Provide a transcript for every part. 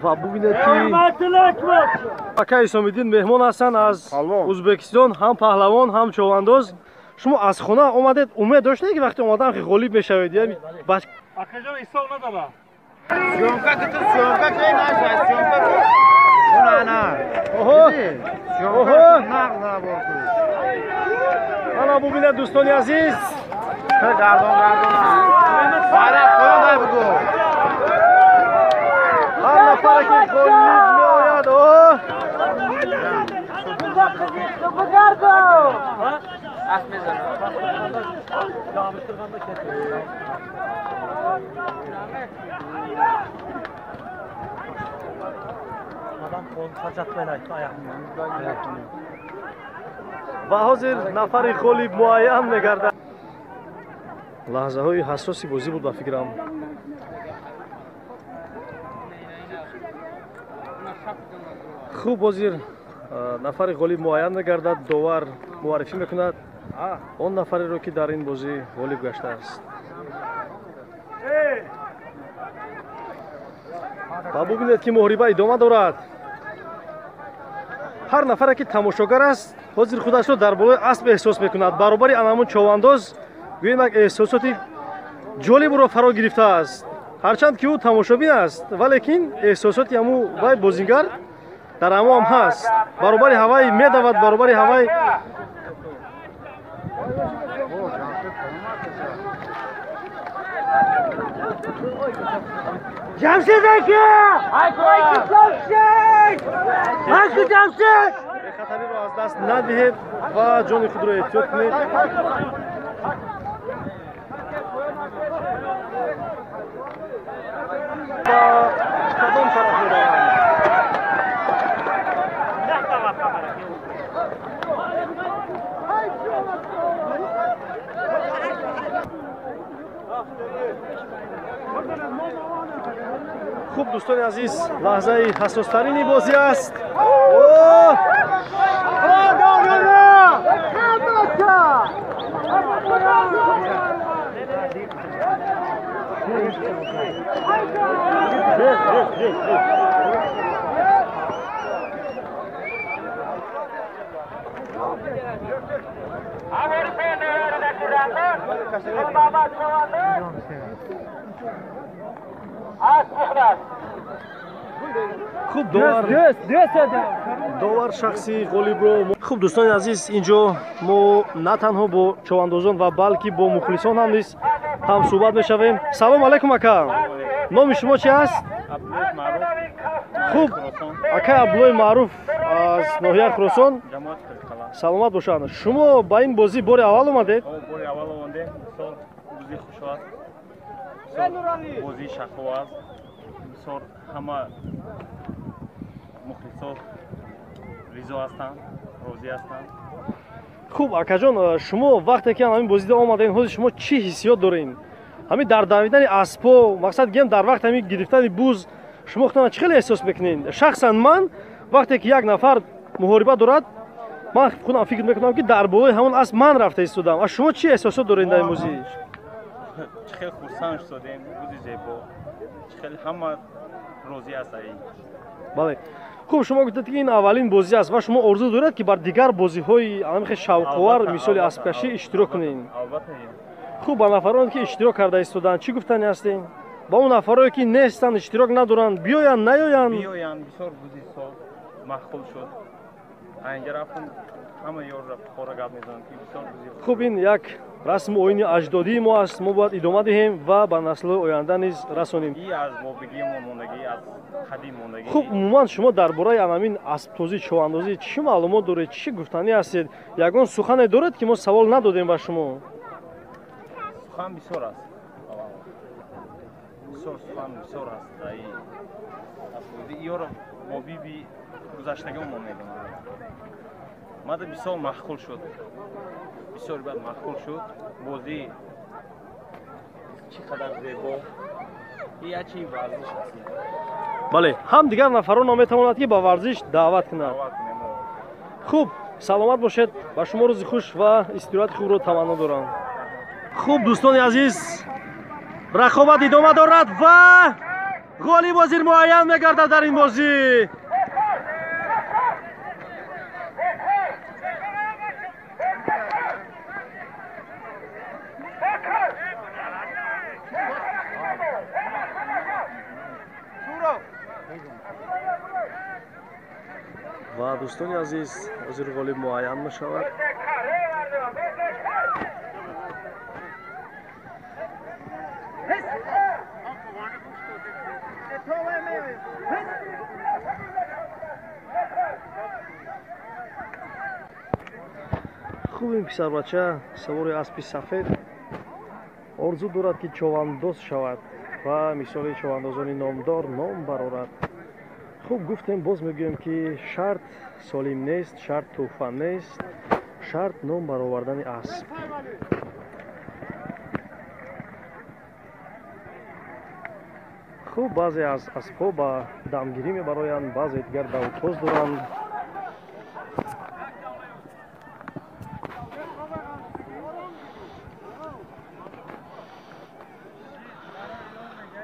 Ва бубинед, ки ака Исомиддин меҳмон ҳастанд аз Ӯзбекистон, ҳам паҳлавон, ҳам човандоз. Шумо аз хона омадед, умед доштед, ки вақте омадан ғолиб мешавед? Акаҷон, ҳисоб надора. Съёмка ки, ту съёмка ки наша, съёмка ки. На. Оҳо. Оҳо. Нағз набор ку. Ана бубинед, дӯстони азиз. Гардон, гардон. Байрақ поён дай бугу. Ҳар нафаре ки ғолиб меояд, о! Бигардон. Ва ҳозир нафари ғолиб муайян мегардад. Лаҳзаҳои ҳассоси бозӣ буд, ба фикрам. Хуб, ҳозир нафари ғолиб муайян мегардад. Довар муаррифӣ мекунад он нафареро, ки дар ин бозӣ ғолиб гаштааст. Ва бубинед, ки муҳориба идома дорад. Ҳар нафаре ки тамошогар аст, ҳозир худашро дар болои асп эҳсос мекунад, баробари анамун човандоз. Гӯем, як эҳсосоти ҷолиб ӯро фаро гирифтааст. Ҳарчанд ки ӯ тамошобин аст, валекин эҳсосоти ҳаму вай бозингар дар ҳамо ҳам ҳаст, баробари ҳавай медавад, баробари ҳавай. Ҷамшед ака! Ҷамшед! Ака Ҷамшед! Бехатариро аз даст надиҳед ва ҷони худро эҳтиёт кунед. Ба кадом тараф мераванд? Хуб, дӯстони азиз, лаҳзаи ҳассостарини бозӣ аст. О! Хуб, довар шахси ғолибро. Хуб, дӯстони азиз, инҷо мо на танҳо бо човандозон ва балки бо мухлисон ҳам низ ҳам суҳбат мешавем. Салом алайкум, ака. Номи шумо чи аст? Хуб, акай Абдуллои Маъруф аз ноҳияи Хуросон, саломат бошанд. Шумо ба ин бозӣ бори аввал омадед? Бори аввал омадем. Бисёр бозии хуш аст, бозии шахов аст. Бисёр ҳама мухлисо ризо ҳастанд, розӣ ҳастанд. Хуб, акаҷон, шумо вақте ки ҳамин бозида омадед, ҳозир шумо чӣ ҳиссиёт доред? Ҳамин дар давидани аспо, мақсад гем, дар вақти ҳамин гирифтани буз шумо худтона чӣ хеле эҳсос мекунед? Шахсан ман, вақте ки як нафар муҳориба дорад, ман худам фикр мекунам, ки дар болои ҳамон асп ман рафта истодам. А шумо чӣ эҳсосот доред дар ин бозӣ? Чӣ хел хурсанд шудем, бузи зебо, чӣ хел ҳама розӣ аст. Бале. Хуб, шумо гуфтед, ки ин аввалин бозӣ аст ва шумо орзу доред, ки бар дигар бозиҳои ҳамин шавқовар, мисоли аспкашӣ, иштирок кунед. Албатта. Хуб, ба нафароне ки иштирок карда истоданд, чӣ гуфтани ҳастем? Ба он нафарое ки нестанд, иштирок надоранд, биёянд, наёянд? Биёянд, бисёр бузи соз маъқул шуд. Инҷа рафтам, ҳама ёр рафиқҳоро гап мезанам, ки бисёр бузи. Хуб, ин як расму оини аҷдодии мо аст, мо бояд идома диҳем ва ба наслҳои оянда низ расонем. И аз бобигии мо мондагӣ, аз қадим мондагӣ. Хуб, умуман шумо дар бораи анамин асптозӣ, човандозӣ чӣ маълумот доред, чӣ гуфтанӣ ҳастед? Ягон сухане доред, ки мо савол надодем ба шумо? Сухан бисёр аст, бисёр сухан бисёр аст. Аспбозӣ иёро бобиби гузаштагимо медонам. Мада бисёр маъқул шуд, бисёр бад маъқул шуд. Бозӣ чӣ қадар зебо, ячи варзиш аст. Бале, ҳам дигар нафаронро метавонад, ки ба варзиш даъват кунад. Хуб, саломат бошед, ба шумо рӯзи хуш ва истироҳати хубро таманно дорам. Хуб, дӯстони азиз, рақобат идома дорад ва ғолиб ҳозир муайян мегардад дар ин бозӣ. Ва дӯстони азиз, ҳозир ғолиб муайян мешавад. Хуб, ин писарбача савори аспи сафед орзу дорад, ки човандоз шавад ва мисоли човандозони номдор ном барорад. Хуб, гуфтем, боз мегӯем, ки шарт солим нест, шарт тӯҳфа нест, шарт ном баровардани асп. Хуб, баъзе аз аспҳо ба дамгирӣ мебароянд, баъзе дигар давтоз доранд.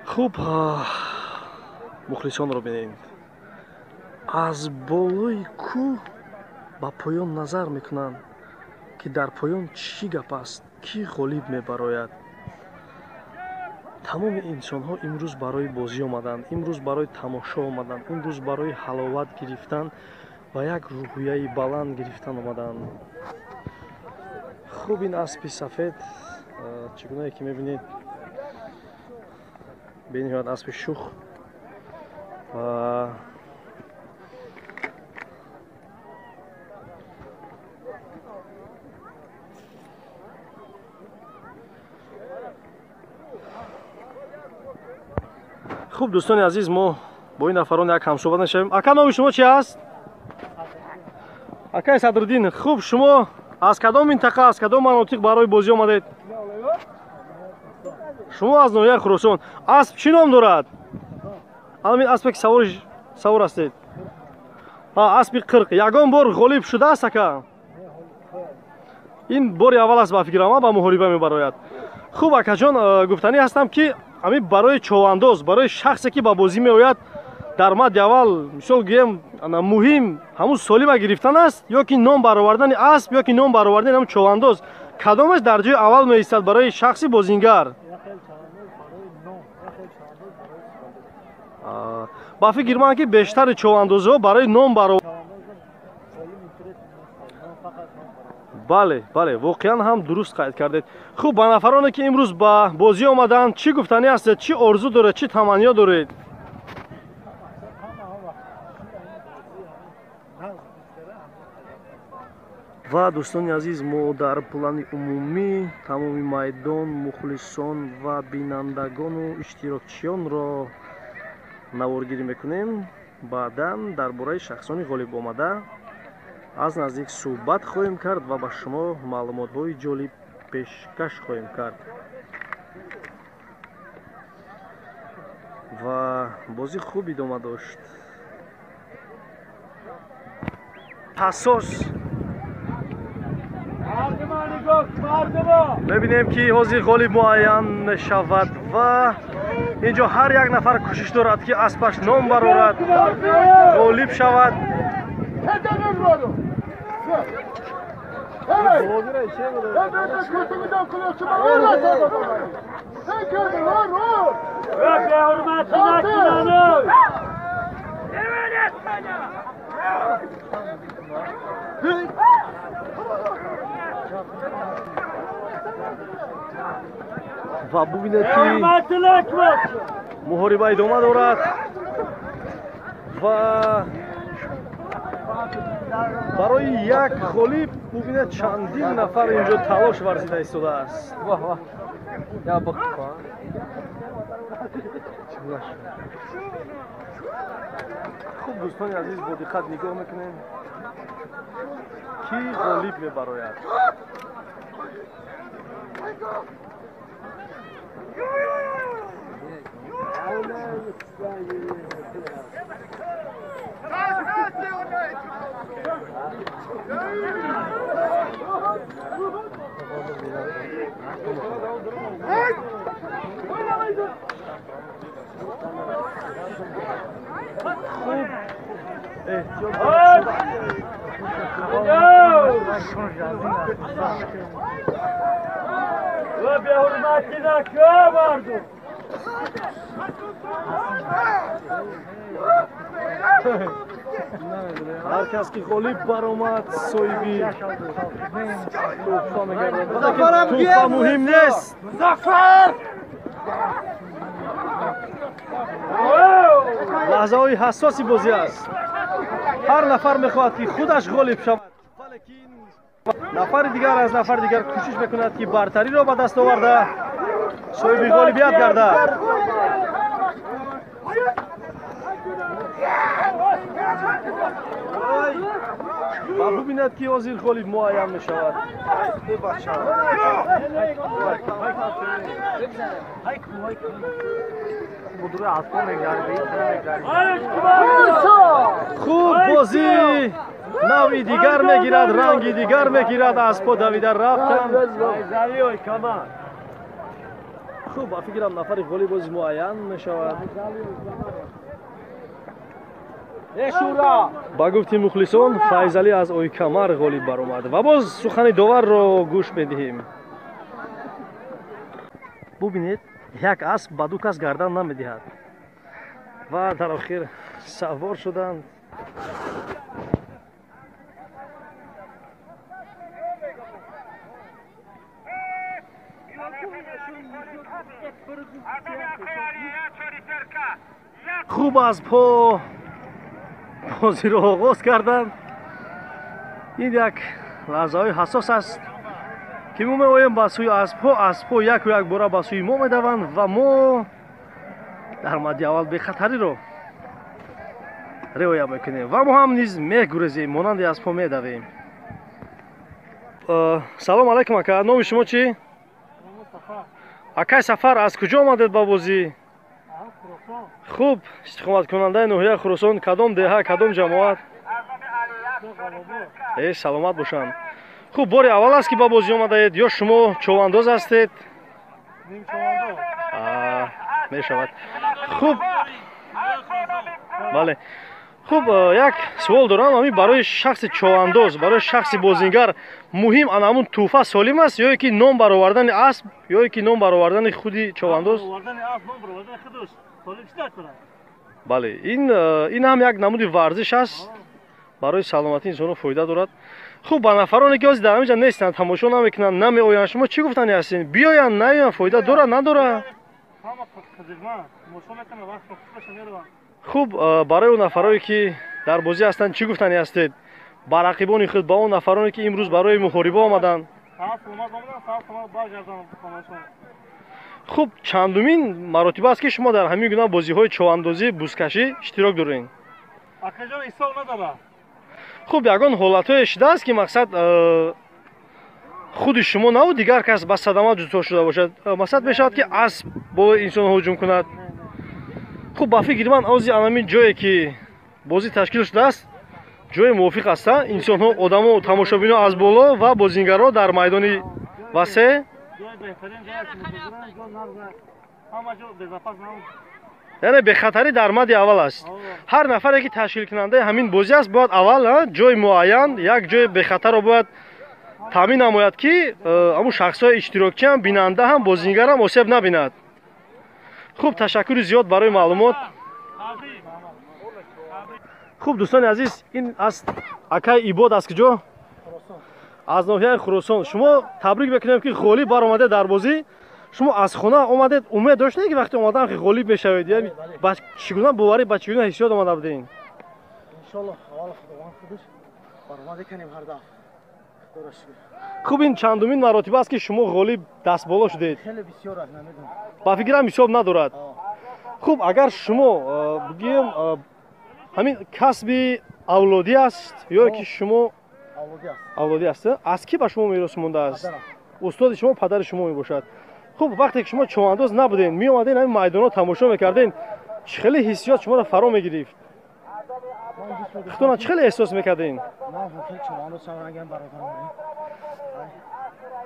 Хуб, мухлисонро бинед, аз болои кӯҳ ба поён назар мекунанд, ки дар поён чӣ гап аст, кӣ ғолиб мебарояд. Тамоми инсонҳо имрӯз барои бозӣ омаданд, имрӯз барои тамошо омаданд, имрӯз барои ҳаловат гирифтан ва як рӯҳияи баланд гирифтан омаданд. Хуб, ин аспи сафед, чӣ гунае ки мебинед, бениҳоят аспи шух ва хуб, дӯстони азиз, мо бо ин нафарон як ҳамсӯҳбат мешавем. Ака, номи шумо чи аст? Акаи Садриддин, хуб, шумо аз кадом минтақа, аз кадом манотиқ барои бозӣ омадед? Шумо аз ноҳияи Хуросон. Асп чӣ ном дорад? Ҳамин аспе ки савор ҳастед. Аспи қирқ. Ягон бор ғолиб шудааст, ака? Ин бори аввал аст, ба фикрам, ба муҳориба мебарояд. Хуб, акаҷон, гуфтанӣ ҳастам, ки ҳамин барои човандоз, барои шахсе ки ба бозӣ меояд, дар мадди аввал, мисол гӯем, муҳим ҳамун солима гирифтан аст ё ки ном баровардани асп, ё ки ном баровардани ҳамун човандоз, кадомаш дар ҷои аввал меистад барои шахси бозингар? Ба фикр ман, ки бештари човандозҳо барои ном баров. Бале, бале, воқеан ҳам дуруст қайд кардед. Хуб, ба нафароне ки имрӯз ба бозӣ омаданд, чӣ гуфтанӣ ҳастед, чӣ орзу доред, чӣ таманниё доред? Ва дӯстони азиз, мо дар плани умумӣ тамоми майдон, мухлисон ва бинандагону иштирокчиёнро наворгирӣ мекунем. Баъдан дар бораи шахсони ғолиб омада аз наздик суҳбат хоҳем кард ва ба шумо маълумотҳои ҷолиб пешкаш хоҳем кард. Ва бозӣ хуб идома дошт. Ҳассос мебинем, ки ҳозир ғолиб муайян мешавад ва инҷо ҳар як нафар кӯшиш дорад, ки аспаш ном барорад, ғолиб шавад. Ва бубинед, ки муҳориба идома дорад ва барои як ғолиб, бубинед, чандин нафар инҷо талош варзида истодааст. Хуб, дӯстони азиз, бо диққат нигоҳ мекунем, кӣ ғолиб мебарояд. Хуб эҳтиёт беҳурматӣ накун мардум. Ҳар кас ки ғолиб баромад соҳиби тӯҳфа мегардад. Тӯҳфа муҳим нест. Музаффар! Лаҳзаҳои ҳассоси бозӣ аст. Ҳар нафар мехоҳад ки худаш ғолиб шавад, валекин нафари дигар аз нафари дигар кӯшиш мекунад ки бартариро ба даст оварда соҳиби ғолибият гардад. Ва бубинад ки ҳозир ғолиб муайян мешавад. Хуб бозӣ навъи дигар мегирад, ранги дигар мегирад. Аспо давида рафтанд. Хуб, ба фикрам нафари ғолиб бози муайян мешавад. Ба гуфти мухлисон, Файзалӣ аз Ойкамар ғолиб баромад. Ва боз сухани доварро гӯш медиҳем. Бубинед, як асп ба ду кас гардан намедиҳад. Ва дар охир савор шуданд. Хуб аспҳо бозиро оғоз карданд. Ин як лаҳзаҳои ҳассос аст ки мо меоем ба сӯи аспҳо, аспҳо яку як бора ба сӯи мо медаванд ва мо дар мадди аввал бехатариро риоя мекунем ва мо ҳам низ мегурезем, монанди аспҳо медавем. Салом алайкум ака, номи шумо чӣ? Акай Сафар, аз куҷо омадед ба бозӣ? Хуб, истиқоматкунандаи ноҳияи Хуросон, кадом деҳа, кадом ҷамоат? Саломат бошанд. Хуб, бори аввал аст ки ба бозӣ омадаед ё шумо човандоз ҳастед? Мешавад. Хуб, бале. Хуб, як суол дорам. Ҳамин барои шахси човандоз, барои шахси бозингар муҳим ана ҳамун тӯҳфа солим аст ё ки ном баровардани асп ё ки ном баровардани худи човандоз? Бале, ин ҳам як намуди варзиш аст, барои саломатии инсонҳо фоида дорад. Хуб, ба нафароне ки ҳозир дар ҳамин ҷа нестанд, тамошо намекунанд, намеоянд, шумо чӣ гуфтани ҳастед? Биёянд, наёянд, фоида дорад, надорад? Хуб, барои он нафарое ки дар бозӣ ҳастанд чӣ гуфтани ҳастед? Ба рақибони худ, ба он нафароне ки имрӯз барои муҳориба омаданд. Хуб, чандумин маротиба аст ки шумо дар ҳамин гуна бозиҳои човандозӣ, бузкашӣ иштирок доред? Хуб, ягон ҳолатҳое шудааст ки мақсад худи шумо наву дигар кас ба садама дучор шуда бошад? Мақсад мешавад ки асп бо инсон ҳуҷум кунад. Хуб, ба фикри ман ози анамин ҷое ки бозӣ ташкил шудааст, ҷои мувофиқ аст. Инсонҳо, одамо, тамошобино аз боло ва бозингарро дар майдони васеъ. Яъне бехатарӣ дар мадди аввал аст. Ҳар нафаре ки ташкилкунандаи ҳамин бозӣ аст, бояд аввал ҷои муайян, як ҷои бехатарро бояд таъмин намояд ки ҳамун шахсҳои иштирокчиам, бинанда ҳам, бозингарам осеб набинад. Хуб, ташаккури зиёд барои маълумот. Хуб, дӯстони азиз, ин аст акай Ибод. Аз куҷо? Аз ноҳияи Хуросон. Шумо табрик мекунем ки ғолиб баромадед дар бозӣ. Шумо аз хона омадед, умед доштед ки вақте омадан ки ғолиб мешавед? Яъне ба чӣ гуна боварӣ, ба чӣ гуна ҳиссиёт омада будед? Иншоаллоҳ, аввал Худованд худаш баромад кунем ҳар дафъа. Хуб, ин чандумин маротиба аст ки шумо ғолиб дастболо шудед? Хеле бисёр аст, намедонам. Ба фикрам ҳисоб надорад. Хуб, агар шумо бигӯем, ҳамин касби авлодӣ аст ё ки шумо авлодӣ аст? Аз кӣ ба шумо мерос мондааст? Устоди шумо падари шумо мебошад. Хуб, вақте ки шумо човандоз набудед, меомадед ҳамин майдонҳо тамошо мекардед, чӣ хеле ҳиссиёт шуморо фаро мегирифт? Худтона чӣ хеле эҳсос мекардед?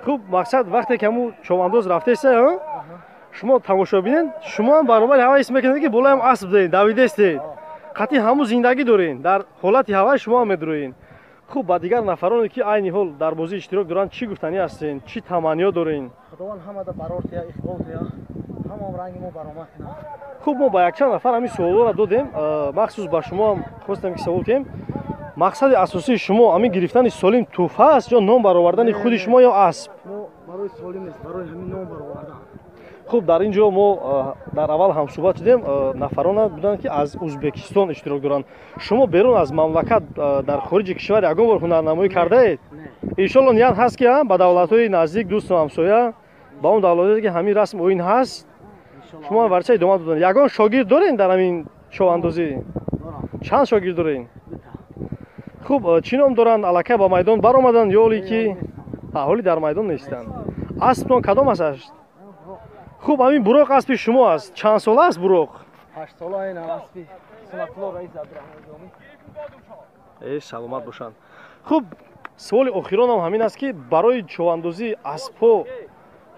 Хуб, мақсад вақте ки ҳамун човандоз рафтеста, шумо тамошо бинед, шумо ҳам баробари ҳава ҳис мекунед, ки болоям асп доред, давидестед, қатъи ҳамун зиндагӣ доред, дар ҳолати ҳаваи шумо ҳам медуроед. Хуб, ба дигар нафароне ки айни ҳол дар бозӣ иштирок доранд, чӣ гуфтанӣ ҳастед, чӣ таманниё доред? Худованд ҳамада барор тия, иқбол тия, ҳамаам ранги мо баромад кунад. Хуб, мо ба якчанд нафар ҳамин суолҳоро додем, махсус ба шумо ҳам хостем ки савол кунем. Мақсади асосии шумо ҳамин гирифтани солим тӯҳфа аст ё ном баровардани худи шумо ё асп? Мо барои солим нест, барои ҳамин ном баровардан. Хуб, дар ин ҷо мо дар аввал ҳамсӯҳбат шудем, нафарона буданд ки аз Ӯзбекистон иштирок доранд. Шумо берун аз мамлакат, дар хориҷи кишвар ягон бор ҳунарнамоӣ кардаед? Иншолло ният ҳаст ки ба давлатҳои наздик, дӯсту ҳамсоя, ба он давлатҳое ки ҳамин расм оин ҳаст, шумо варча идома доданд. Ягон шогирд доред дар ҳамин човандозӣ? Чанд шогирд доред? Хуб, чӣ ном доранд? Аллакай ба майдон баромаданд ё ҳоле ки ҳоли дар майдон нестанд? Аспатон кадом аст? Хуб, ҳамин буроқ аспи шумо аст. Чанд сола аст буроқ? 8 сола ин аспи Сунатулло раис Абдурахмонҷонӣ. Э, саломат бошанд. Хуб, суоли охиронам ҳамин аст ки барои човандозӣ аспҳо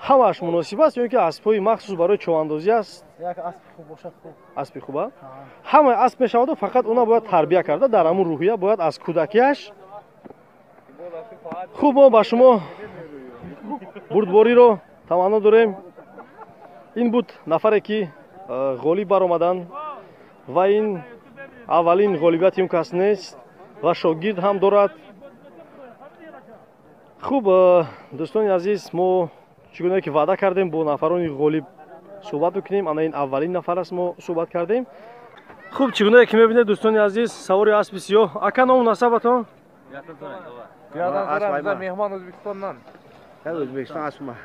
ҳамааш муносиб аст ё ин ки аспҳои махсус барои човандозӣ аст? Як аспи хуб бошад, хуб. Аспи хуб, а? Ҳамаи асп мешаваду фақат уна бояд тарбия карда, дар ҳамун рӯҳия бояд аз кӯдакиаш. Хуб, мо ба шумо бурдбориро таманно дорем. Ин буд нафаре ки ғолиб баромаданд ва ин аввалин ғолибияти он кас нест ва шогирд ҳам дорад. Хуб, дӯстони азиз, мо чӣ гуна ки ваъда кардем бо нафарони ғолиб суҳбат мекунем. Ана ин аввалин нафар аст, мо суҳбат кардем. Хуб, чӣ гуна ки мебинед, дӯстони азиз, савори аспи сиёҳ. Ака, ному насабатон? Меҳмон Ӯзбекистондан. Ӯзбекистон асма.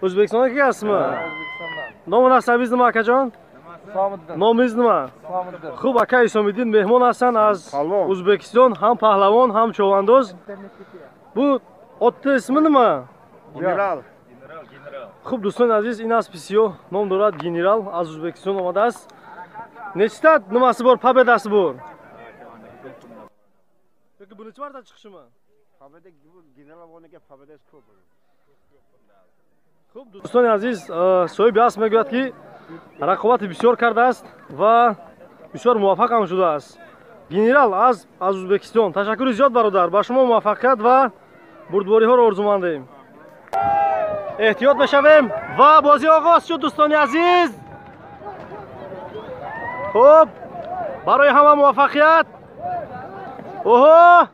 Ӯзбекистонда ки астми? Ному насабиз nima, акаҷон? Номиз nima? Хуб, ака Исомиддин меҳмон ҳастанд аз Ӯзбекистон, ҳам паҳлавон, ҳам човандоз. Бу отни ismi nima? Генерал. Хуб, дӯстони азиз, ин аспи сиёҳ ном дорад Генерал, аз Ӯзбекистон омадааст. Нечта nimasi bor, победаси bor? Yoki birinchi marta chiqishimi? Победа генерал bo'lgan, победasi ko'p. Хуб, дӯстони азиз, соҳиби асп мегӯяд ки рақобати бисёр кардааст ва бисёр муваффақ ҳам шудааст. Генерал аз Ӯзбекистон. Ташаккури зиёд, бародар, ба шумо муваффақият ва бурдбориҳоро орзумандем. Эҳтиёт мешавем ва бозӣ оғоз шуд, дӯстони азиз. Хуб, барои ҳама муваффақият. Оҳо!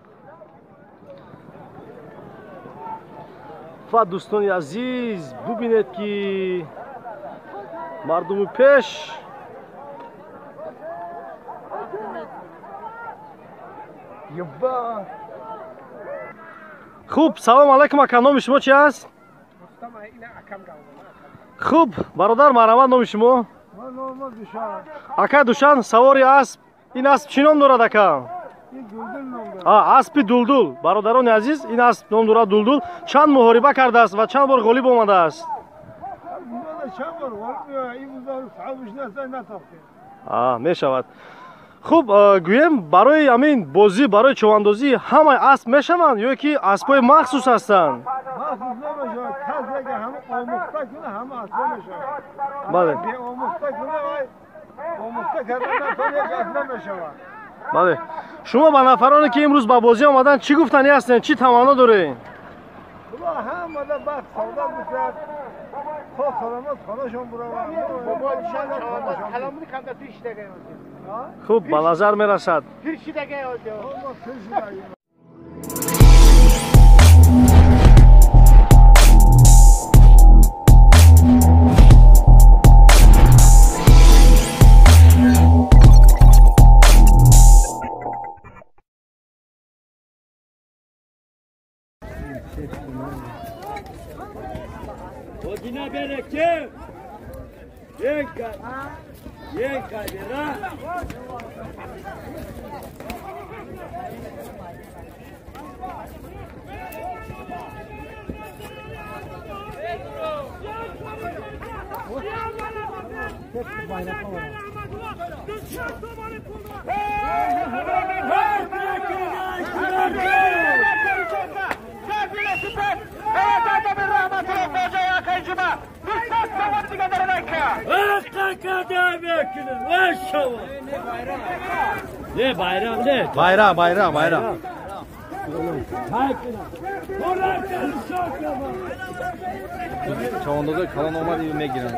Ва дӯстони азиз, бубинед ки мардуми пеш Хуб, салом алайкум, ака, номи шумо чи аст? Хуб, бародар, марҳамат, номи шумо? Ака Душан, савори асп. Ин асп чӣ ном дорад, ака? Аспи Дулдул. Бародарони азиз, ин асп ном дорад Дулдул. Чанд муҳориба кардааст ва чанд бор ғолиб омадааст? Мешавад. Хуб, гӯем, барои ҳамин бозӣ, барои човандозӣ ҳамаи асп мешаванд ё ки аспҳои махсус ҳастанд? Бале. Бале. Шумо ба нафароне ки имрӯз ба бозӣ омаданд чӣ гуфтанӣ ҳастед, чӣ таманно доред? Хуб, ба назар мерасад. Ne bayram ne? Bayram bayram bayram. Чавандозои калон омад мегиранд.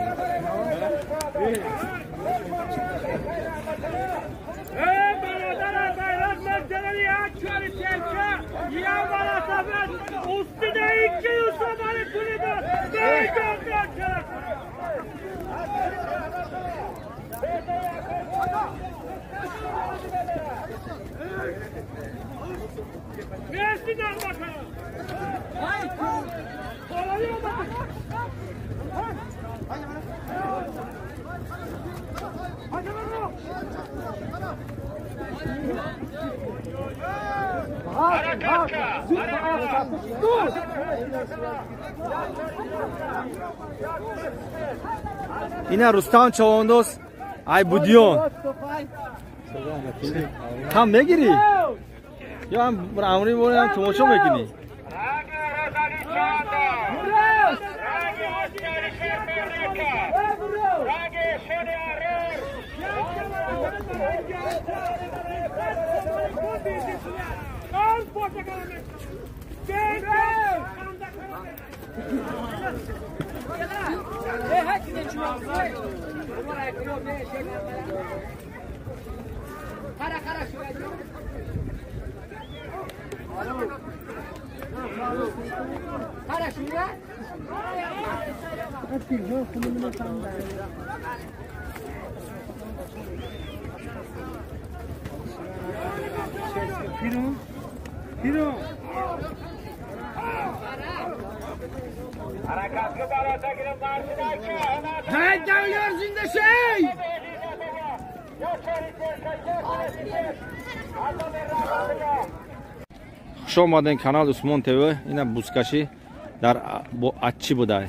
Ина Рустам Чавандоз ай Будиён. Ҳам мегирӣ? Ё ҳам амри бори ҳам тамошо мекунӣ? Хуш омадем канал Усмон ТВ. Ина бузкашӣ дар бо Аччӣ будай.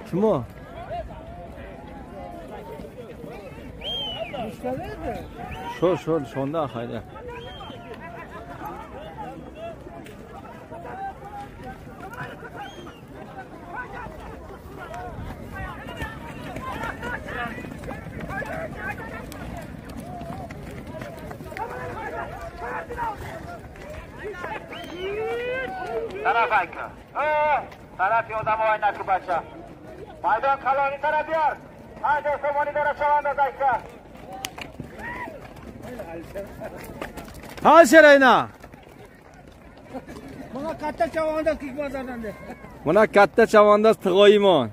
Шумо шо шо шонда хайда. Тараф айка. Тарафи одамои наку бача. Майдон калони тараф биёр. 50 сомонӣ дора шавандоз айка. Ҳа шерайна. Мана катта чавандоз кикбозардан. Мана катта чавандоз тиг'оимон.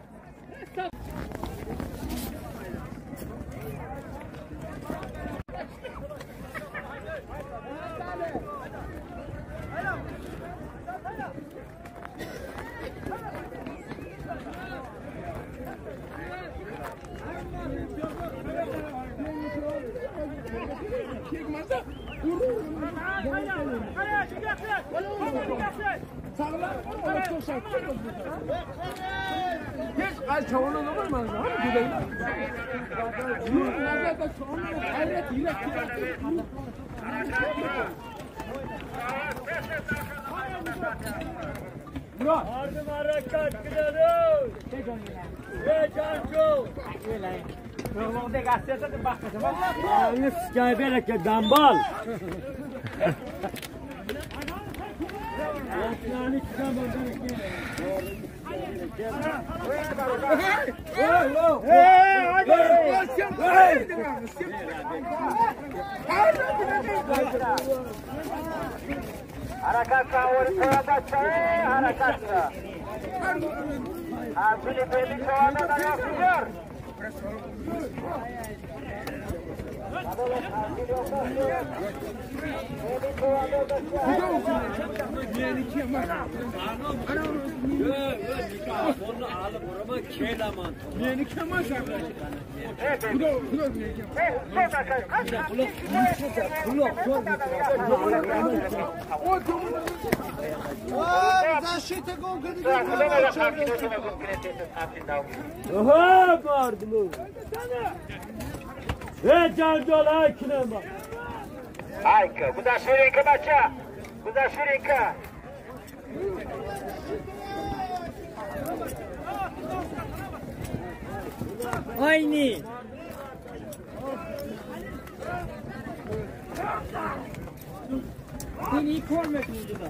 Dambal. حرکت کن حرکت کن. Айка, куда ширинка, бача? Куда ширинка? Айни! Ты не кормят никуда.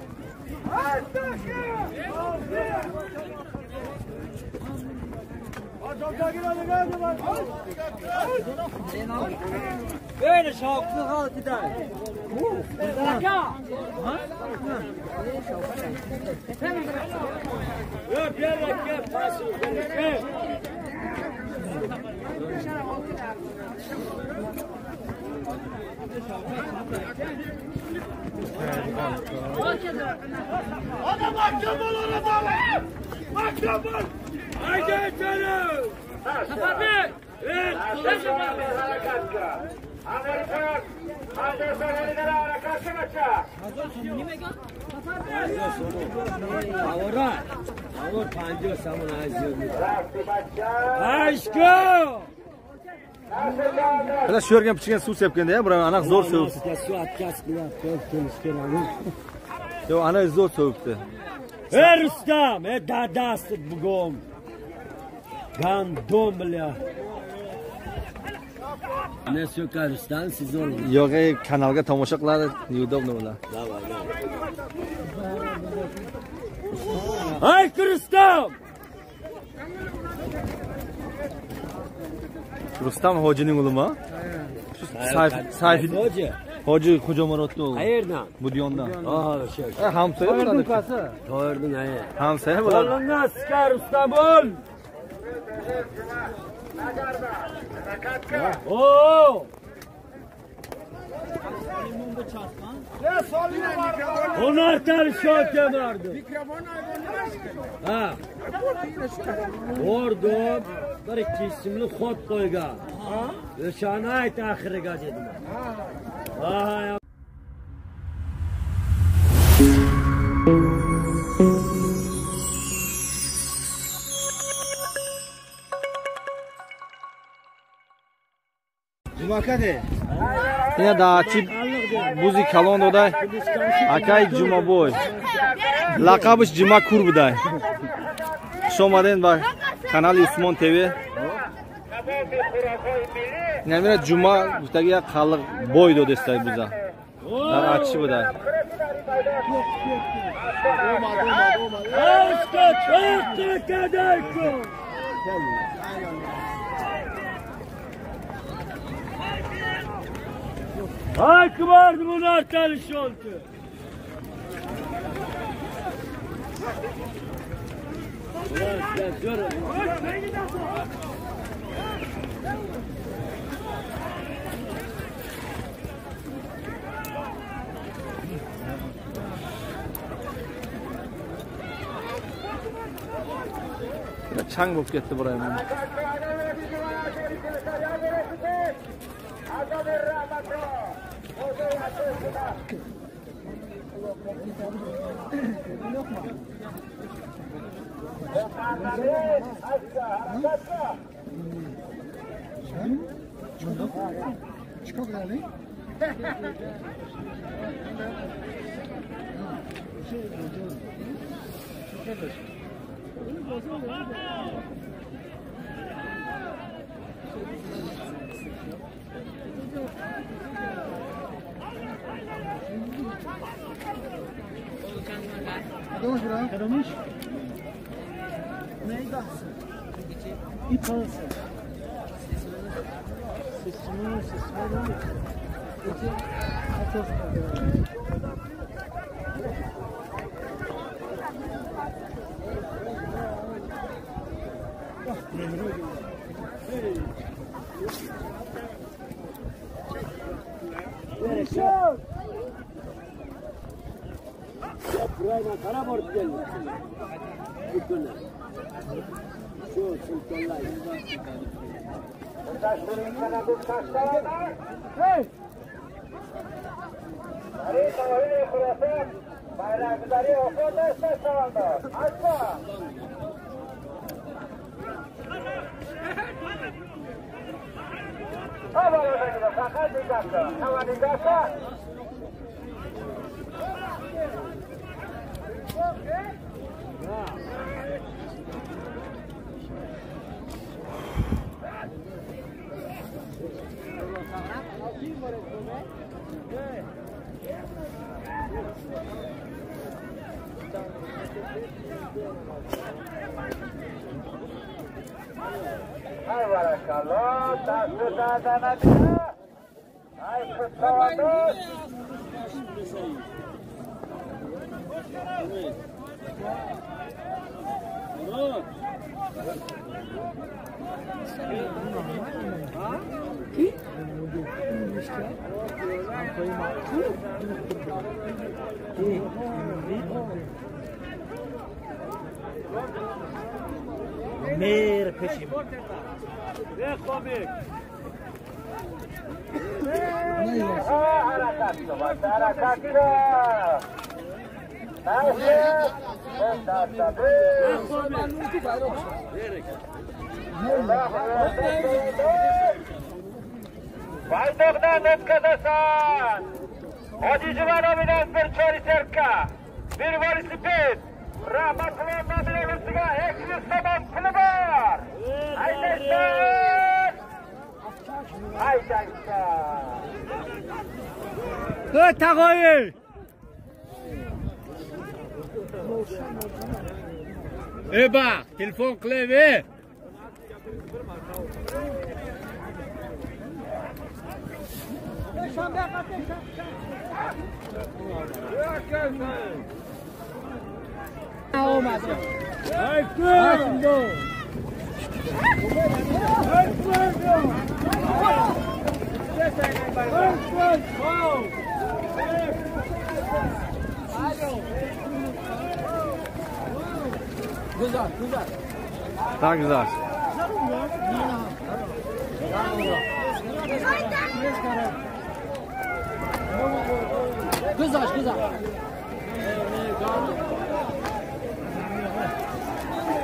Böyle şavklı halkı da. Mana shu yerga pichgan suv sepganda, biroq aniq zo'r sevibdi. Yo'q, ana zo'r sevibdi. Ey Rustam, ey dadasi bugun. Gandom bilan. Ne so'kar Rustam, siz o'ling. Yo'q, ey kanalga tomosha qiladi, неудобно ular. Давай, давай. Ay Rustam! Rustam hojining o'g'limi? Sayfi Hoji. Hoji Xo'jamurodning o'g'li. Qayerdan? Budyondan. Ha, o'sha. Hamsoya bo'ladi. To'rding, ha. Hamsoya bo'ladi. Qo'lingni siqar Rustam bo'l. Oo! Hunartar şoke vardı. Ha. Ordu bir kesimli xot qo'ygan. O'shani ayt oxiriga dedim. Ha. Ина даачи бузи калон додай акай Ҷумабой. Лақабаш Ҷума кур будай. Хуш омадед ба канали Усмон ТВ. Инамира Ҷума гуфтаги як қалиқ бой додестай буза. Дар ачи будай. Ay vardı bunlar çalışıyordu. Chang bo'lib ketdi buraya. Эба, телефон қилib, Так гузашт.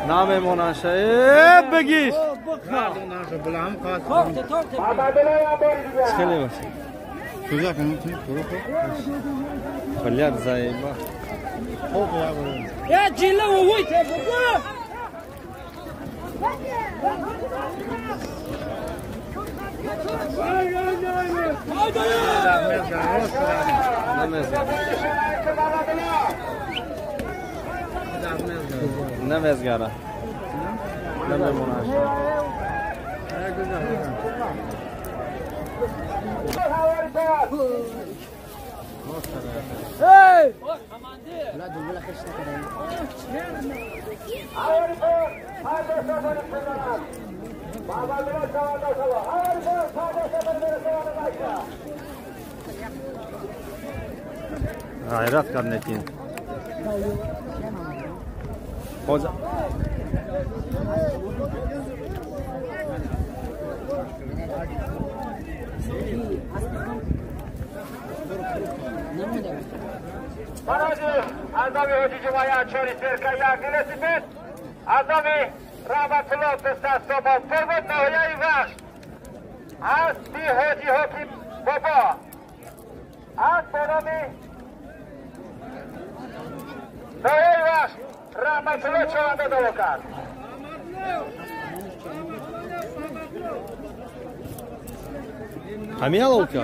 Намемонанд ша. Бигиш. Хеле бош. Блядь, заеба. Намезгара. Намемонанд. Ғайрат кард некин. Ҳозир Азами Ҳоҷи Ҷумъая чори серка як велосипед, Азами Раҳматулло 200 сомон пурбуд ноҳияи Вахш. Аз би Ҳоҷи Ҳоким Бобо. Аз бо номи ноҳияи Вахш Раҳматулло чоранда даво кард. Ҳамин аловка?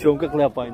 Съёмка qilyapman.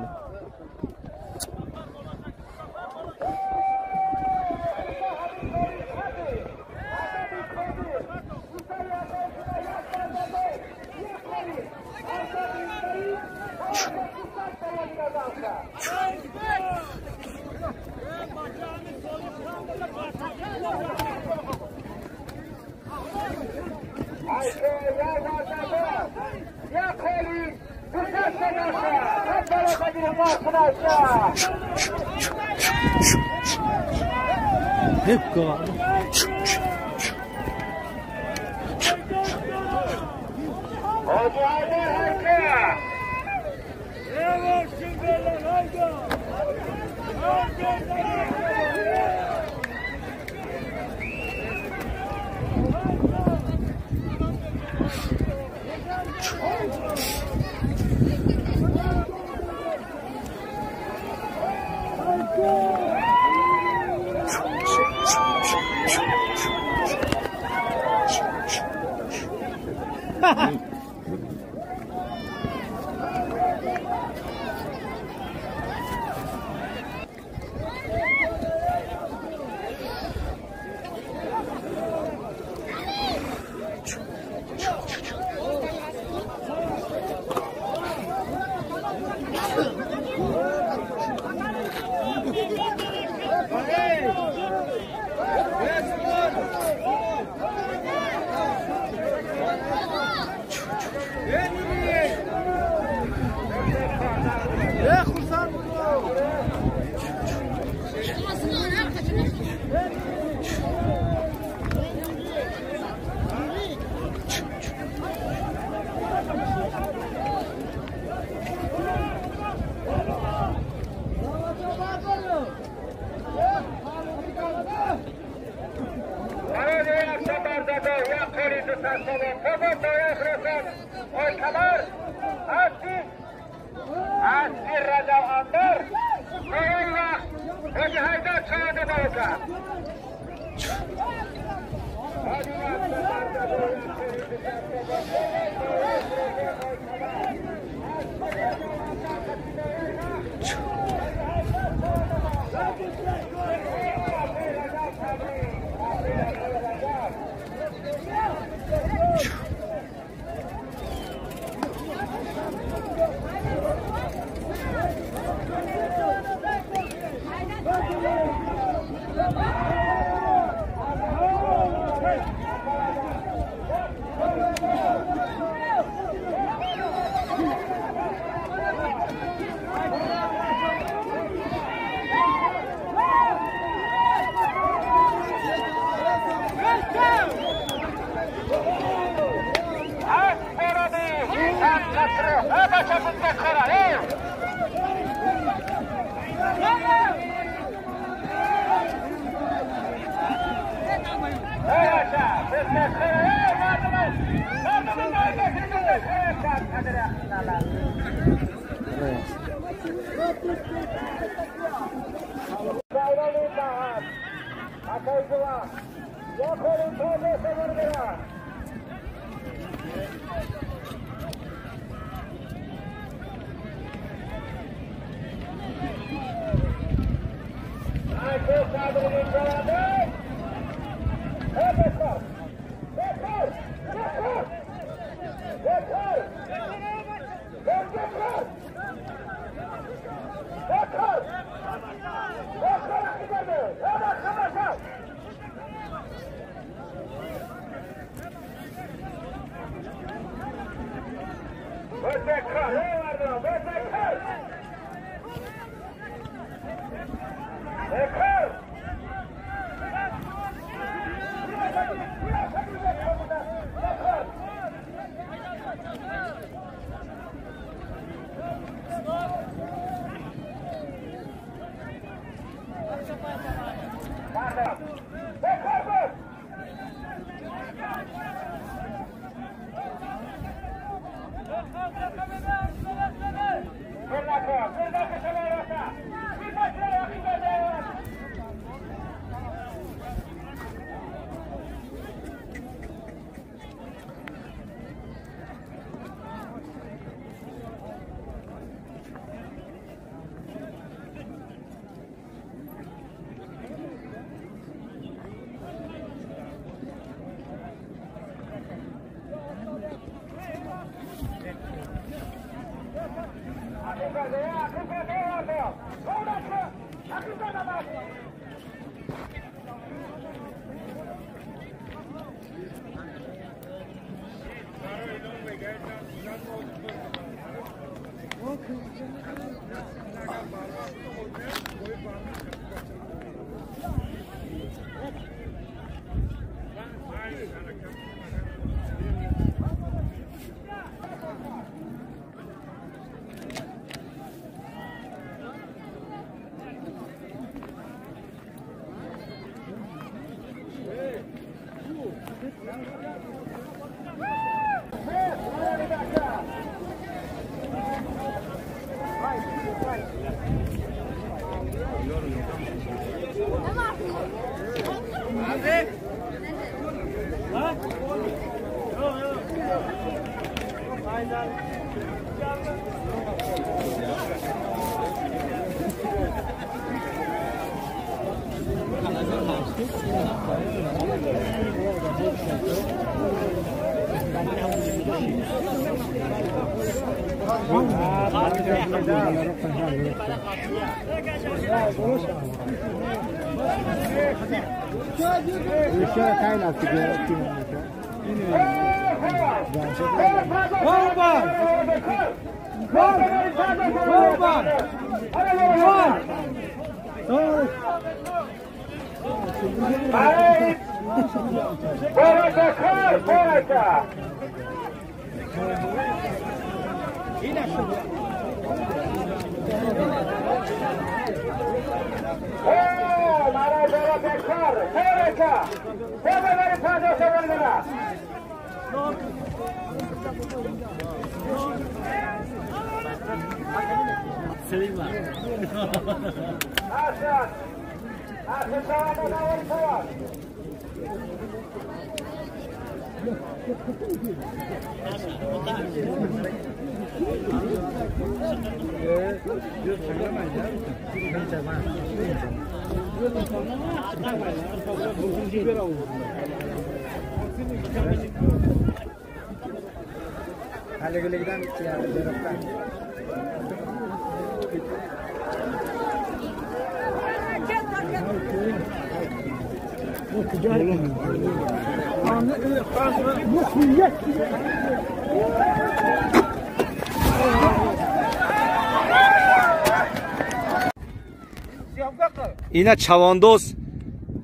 Ина чавандоз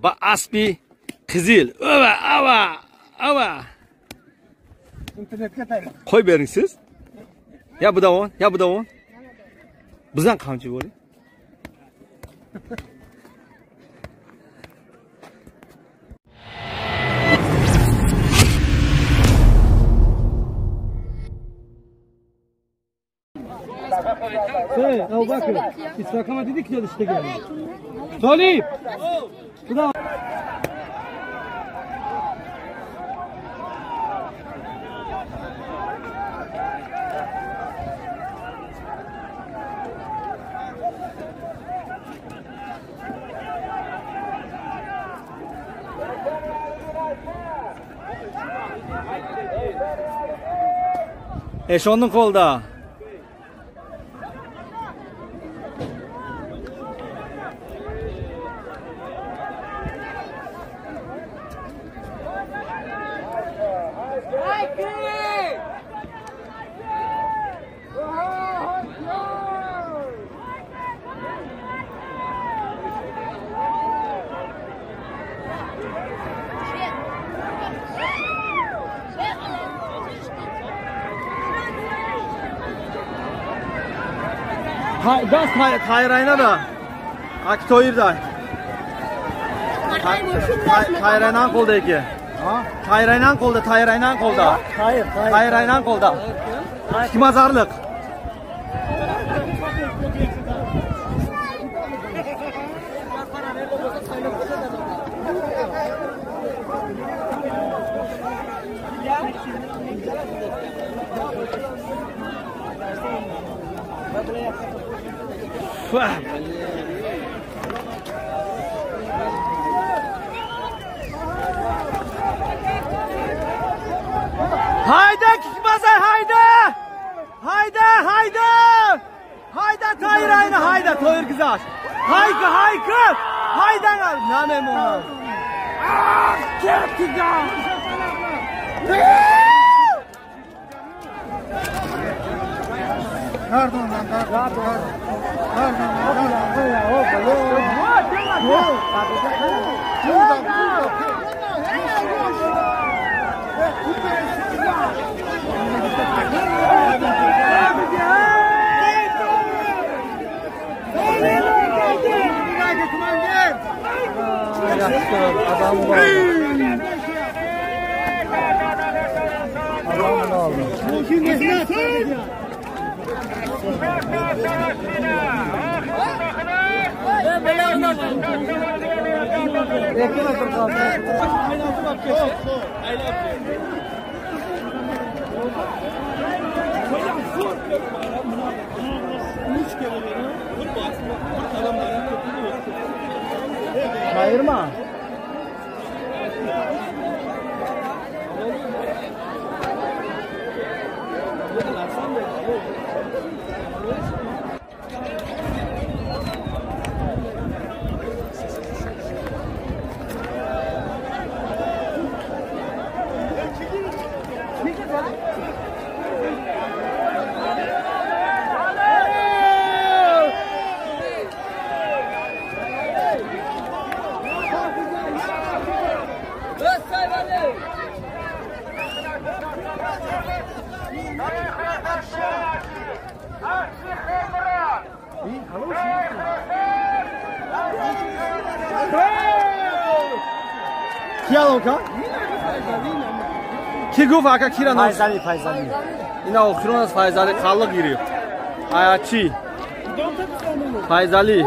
ба аспи қизил. Ова, ова, ова. Qo'yib bering siz. Ya bu davon, ya bu davon. Bizdan qamchi bo'ling. Hey, Abu Bakr, İsrakama dedik ya işte geldi. Talip! Bu da Eşonning qo'lida. Gaz Tayrayna da. Aki Toyirda. Tayraynan qo'lda eki. Tayraynan qo'lda, Tayraynan qo'lda. Tayraynan qo'lda. Hikmazarliq. Hayda Kikmazar hayda! Hayda hayda! Hayda Tayrayna hayda Toyir güzel. Haykı haykı! Hayda namem ona. Ah ketdi. Ayırma. Ки гуфт ака кира ном? Файзали, Файзали. Ина охирон аз Файзали қаллиқ гирифт. Ая чӣ? Файзали.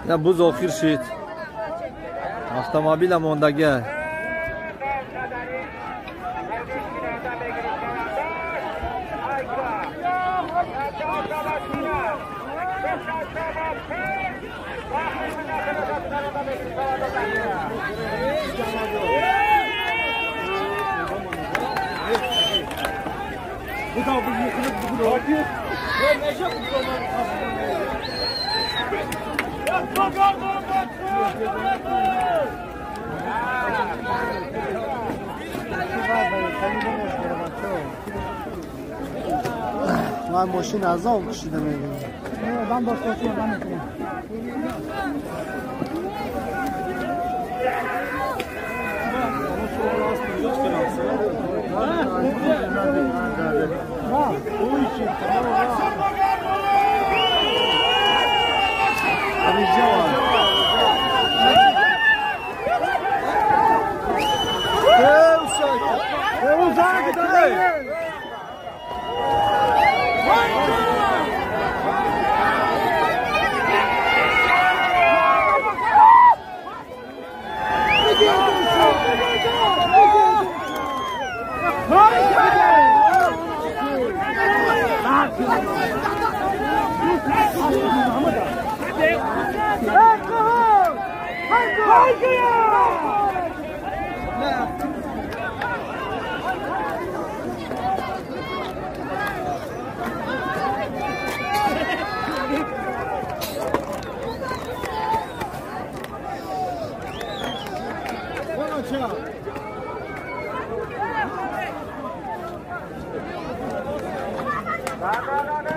На буз охир шид. Автомобила мондага. من ماشین از آب کشیده میگم. من باش من میکنم.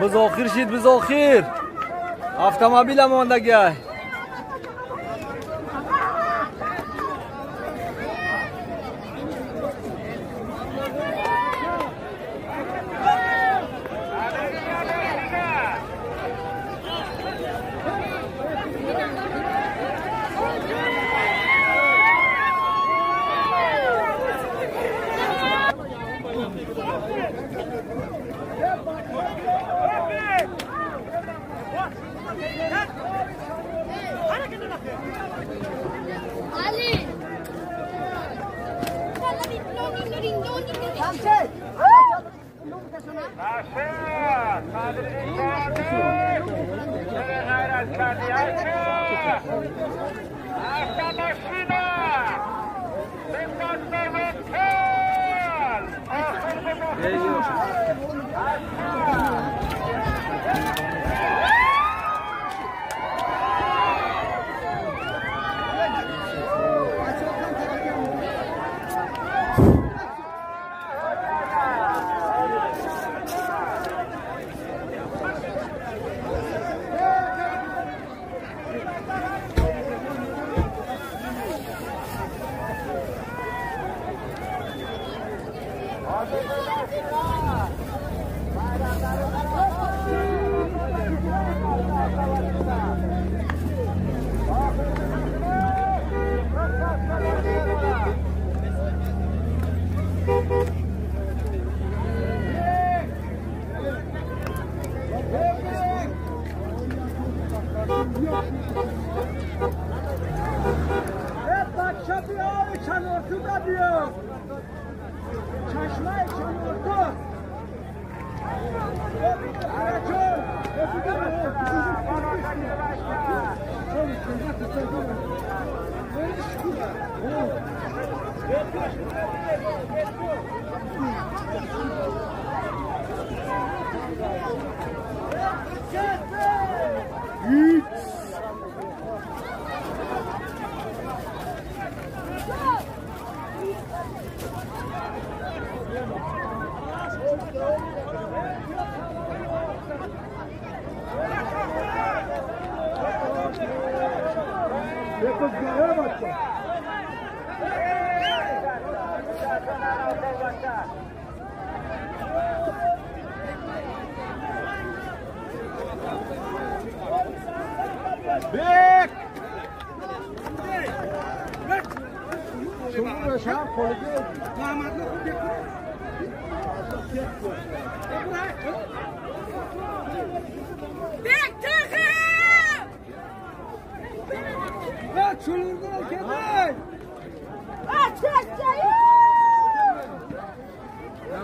Biz охир шид, biz охир. Автомобил мондагай.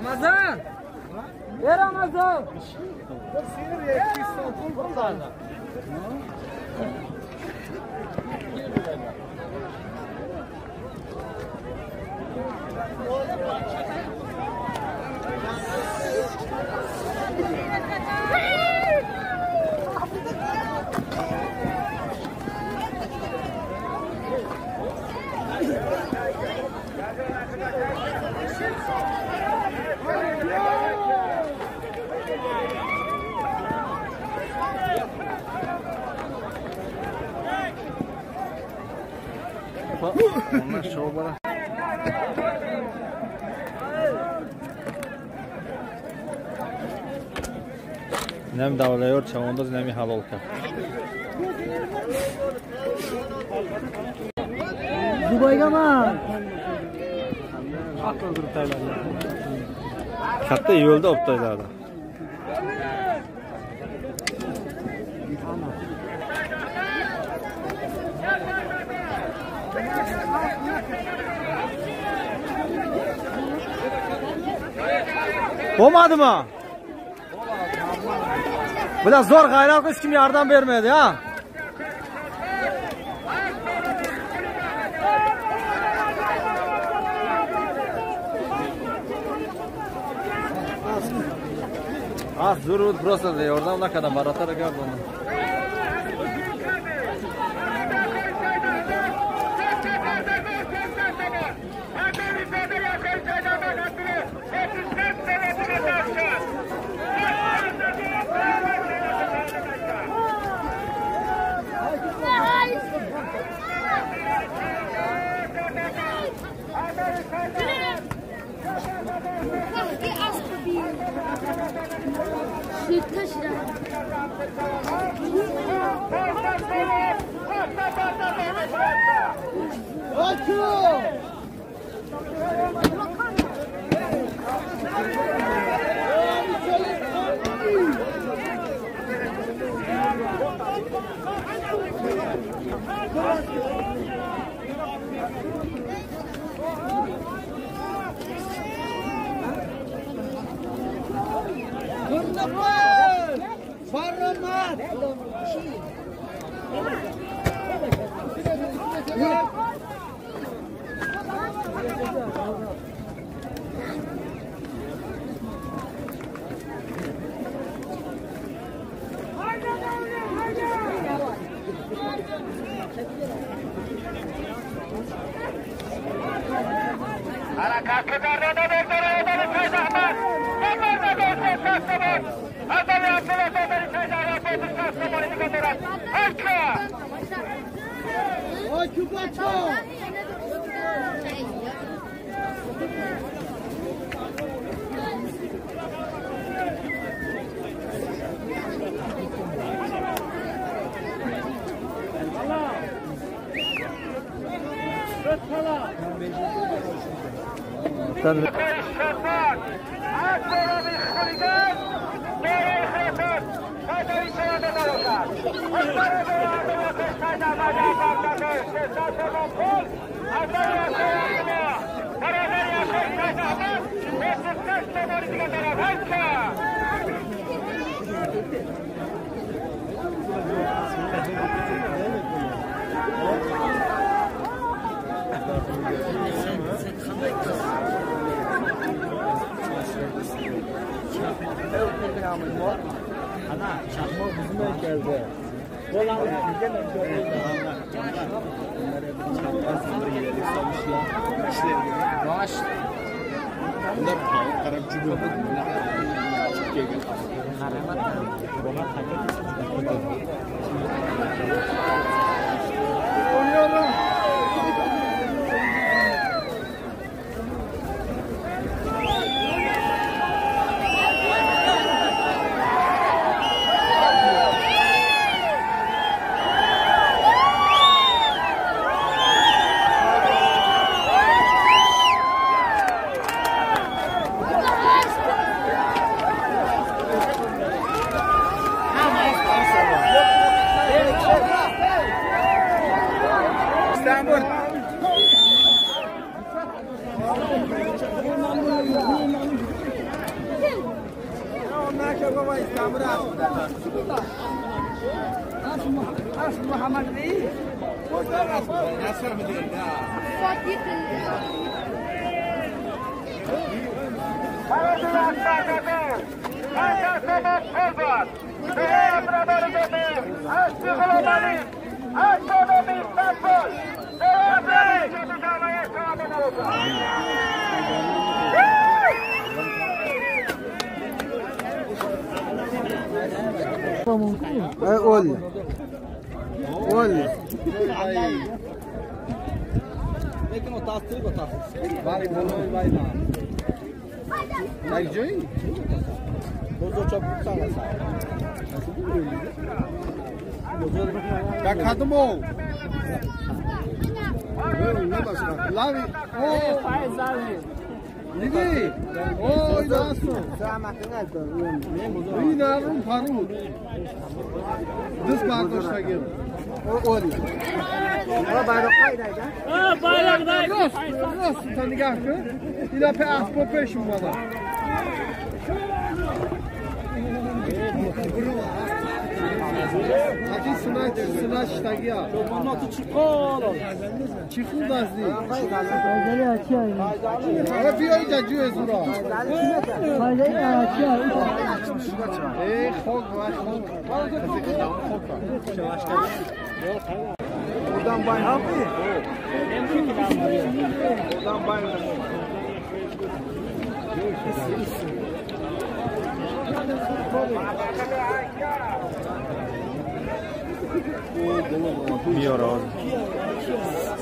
Ramazan! Ey Ramazan! Инами давлаёр чавондоз, инами ҳалол кард. Dubaygaman. Katta yo'lda olib tashladi. Bo'lmadimi? Bular zo'r g'ayrat qilib hech kim yordam bermadi, ha? Ah, zo'r просто yordam nakadam baratara gardon.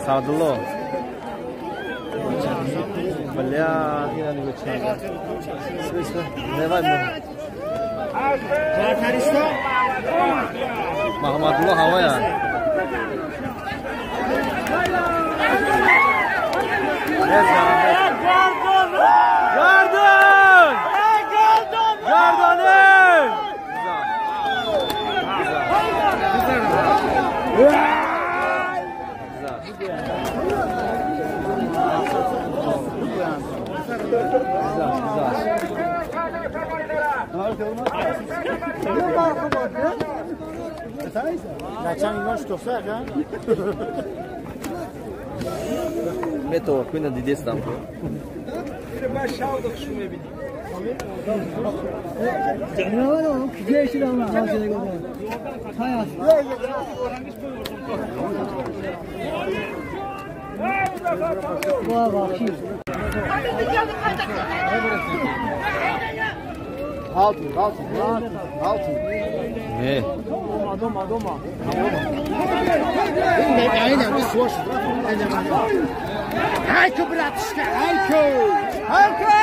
Садулло. Бля, ина нигоҳ чанд. Маҳмадулло ҳавоя. Гардан! Гардане! Мето, куина дидестам. Altı. Ne? Doma. Hayko bratishka, hayko! Hayko!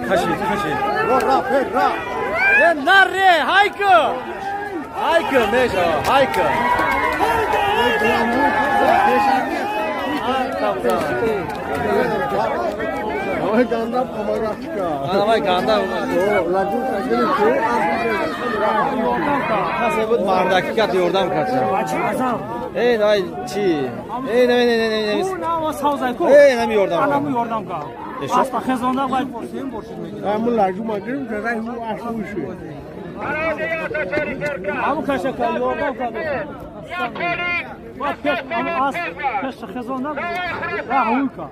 Kaşı. Ra. Narre, hayko! Hayko, meşo, hayko. Давай гандам помогачка. Давай гандам. Касе буд мардаки кат ёрдам кард. Эй, давай чи? Эй, не. Эй, нами ёрдам кард. Анаму ёрдам кард. Аста хезонда вай порсем боршид мегирад. Аму лажу магирим, карай ху ашуши. Аму кашака ёрдам кард. Пеш хезонда раҳуйка.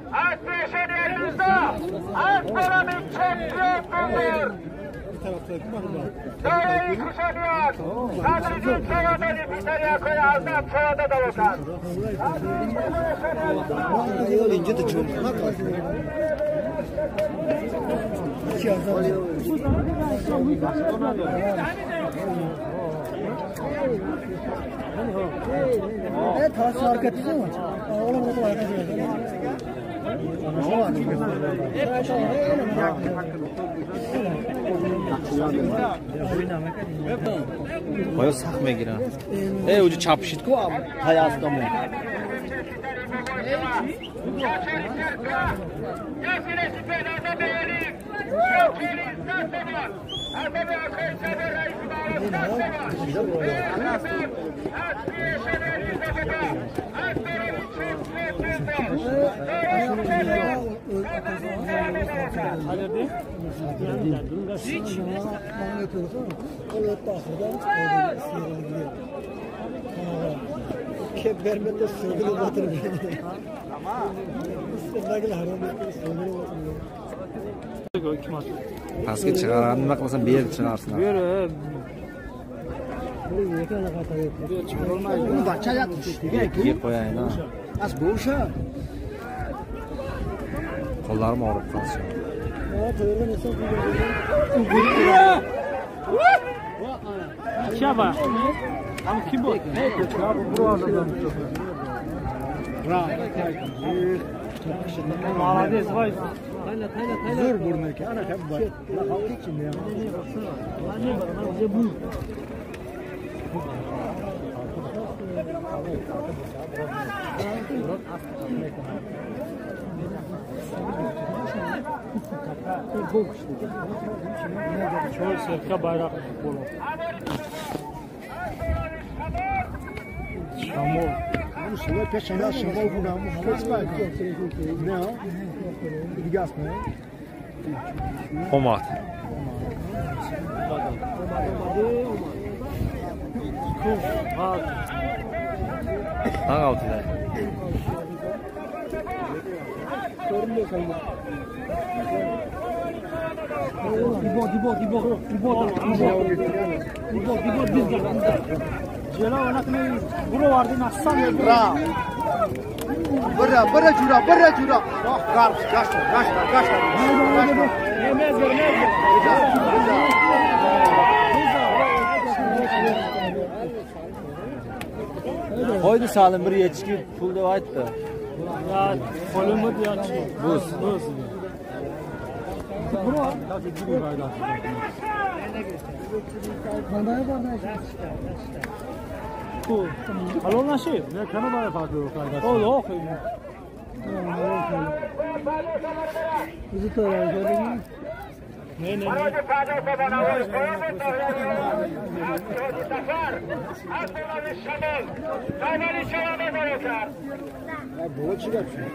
Оё сахт мегирад. Э, уҷо чапшид ку ҳаястому. Pastga chiqaradi, nima qilsam berib chiqarsin. Ikkiga qo'yayin, ha. Qo'llarim og'rib qolsin. Zo'r burni ekan, ana ham bor. Чор серка байрақ боло. Шамол. Омад. Ағалтыда. Бара ҷура. Гашта. Qo'ydi Salim bir yechki pul deb aytdi. Ya qo'limni deyapti. Buz. Halol nashib. Ne kanı bana farklı yok arkadaşlar. O yo'q. Ne. Бо чӣ гап шуд?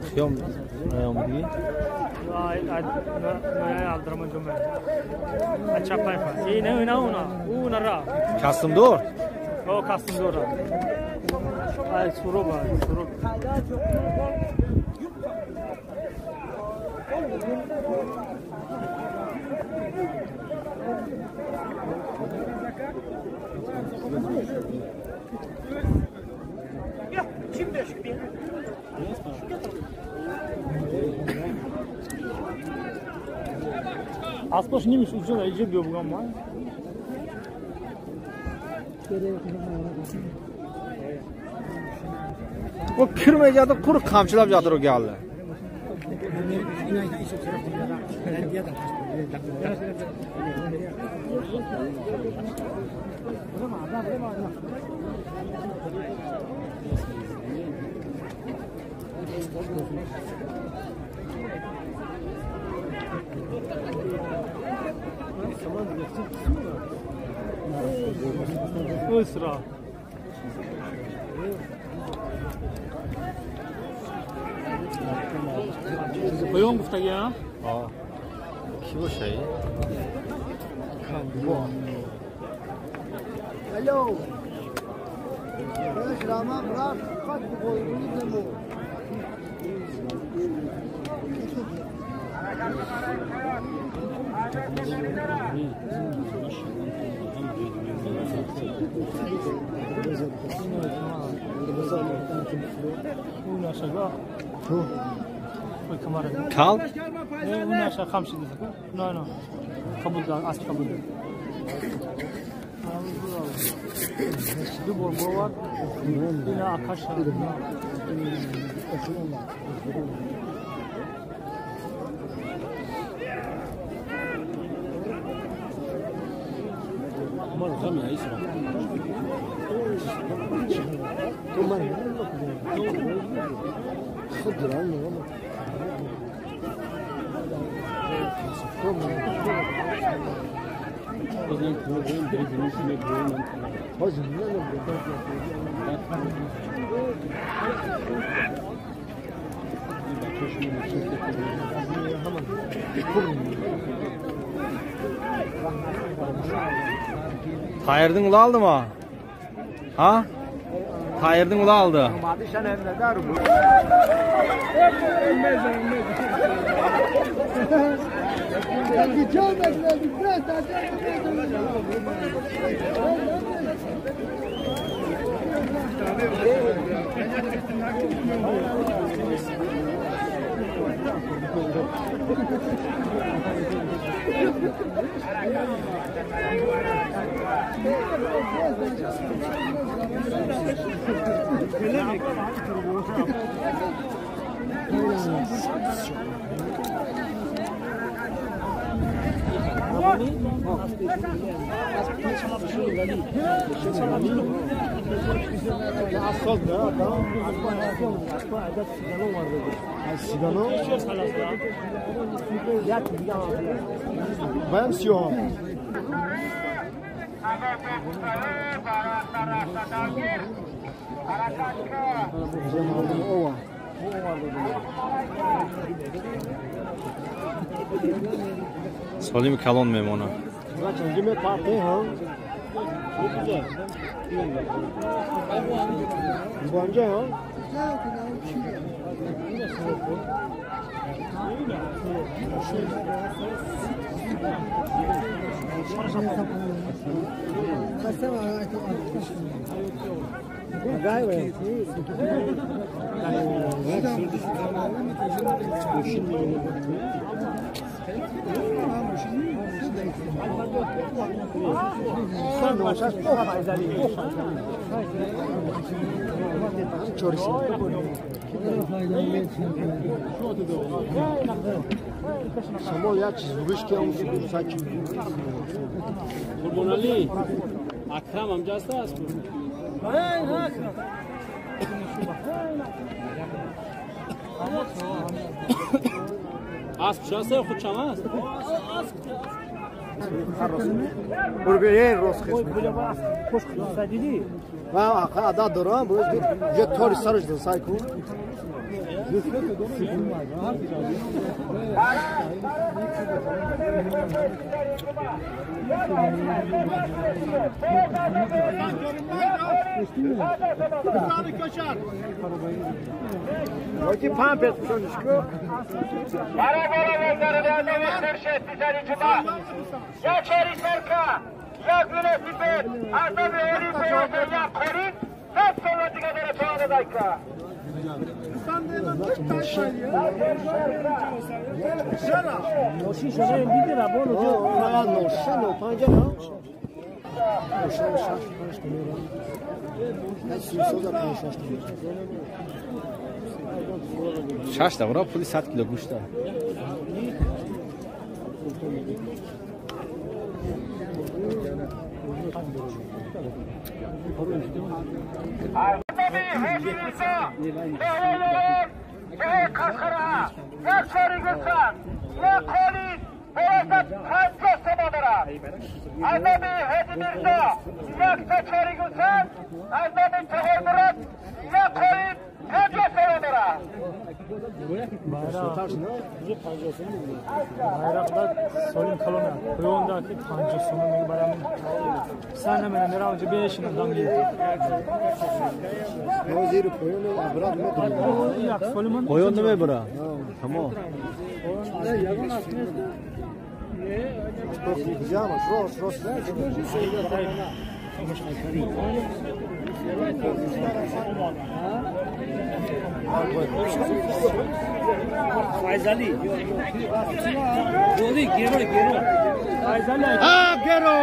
Хиём наёмадӣ? Кастомдор? Кастомдор. Суроб. Аспаш нимиш уҷо иҷо биё бугам ма. O kirməyəcəkdi, quru qamçılab yatır o gəldi. Isra. Поём гуфтагӣ, а? Ки бошаи? Алло. Рама брат, хат бо. Кал? Tayırdın ula aldı mı? Ha? Tayırdın ula aldı. Солими калон мемонад. Шамол як чиз гӯш ки он саки. Қурбоналӣ Акрам ҳамҷа аст аст? Асп чӣ аст ё худ чам аст? Бурбе рост хес. Ма адад дорам, боз я тори сараш да сай кун. Шаш давра пули 100 кило гӯшта. Поён намебара. Тамом. Файзали. Гори, геро, геро. Файзали. А, геро.